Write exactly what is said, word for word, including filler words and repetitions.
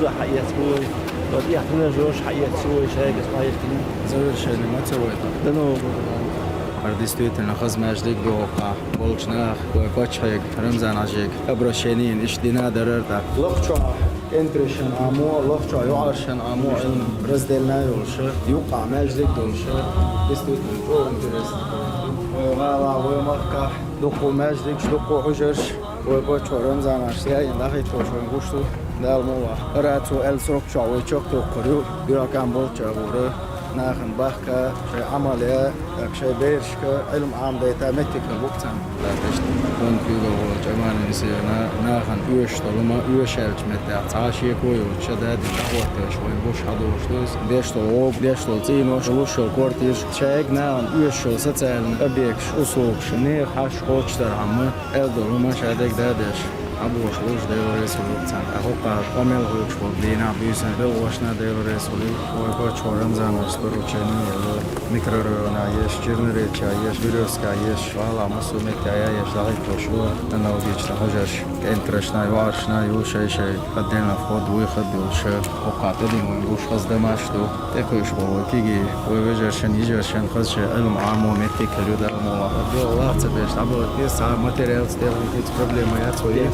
Хьаэцна вай, вот, эхь тренажёраш хьаэцна вай, шайгара хьаэцна. Завершение ма ца вайтар. Да ну. ХӀара действительно хаза маьждиг ду хӀокхахь болчу наха, вай паччахьега, Рамзан-Хьаьжега обращение иштта дина дарар тӀаккха. Лахчохь кӀентаршна Ӏамо, лахчохь йоӀаршна Ӏамо, разделна йолуш, юккъахь маьждиг долуш, действительно, чӀогӀа интересно. Вай гӀала, вай махкахь дуккха маьждигаш, дуккха хьуьжарш. Вай паччахьо Рамзан-Хьаьжас яйна дӀахӀиттош вайна гуш ду, Дала мукъ лахь. ХӀара цо аьлла срок чохь вай чекхдоккхур ю, юьхькӀам болччагӀара, нахана бахка, шайн Ӏамал ян, тӀаккха шайн берашка Ӏилма Ӏамадайта меттиг хир бу-кх царна. Тешна фонд куьйгалхочо Аманина Сиона нахана оьшуш долу ма оьшуш аьллачу меттехь цхьа а шеко йоцуш, ша даьдина дӀахӀоттош вайна гуш хьадолуш ду иза. Деш долу гӀоб, деш долу цӀийнош, луш йолу квартираш, шайга нахана оьшуш йолу социальни объекташ, услугаш, нехан хьашт кхочушдархьама, аьлла долу хӀума ша дерг дадеш, хьабош луш Дела реза хуьлда царна. Ткъа хӀокхара къамел хуьлуш болу дийнахь буьйсанна белхалошна Дела реза хуьлийла. Вай паччахьо Рамзан-Хьаьжас поручени а елла, микрорайонехь еш, Черноречьехь еш, Берёзкехь еш, валахь массо а меттехь яеш дӀахӀиттош ву, аналогично хьуьжарш, кӀентаршна, йоӀаршна ю шай-шай отдельно вход, выход йолуш, хӀокхахь тӀедиллина вайн гуш хаза дамаш ду. ТӀекхуьуш болу вай кегий, вай вежаршна, йижаршна хаза шайн Ӏилма Ӏамо меттиг хир ю Дала мукъ лахь. Дела лаха ца беш дӀабахийтина, цхьа материалца, техникица проблема яц вай.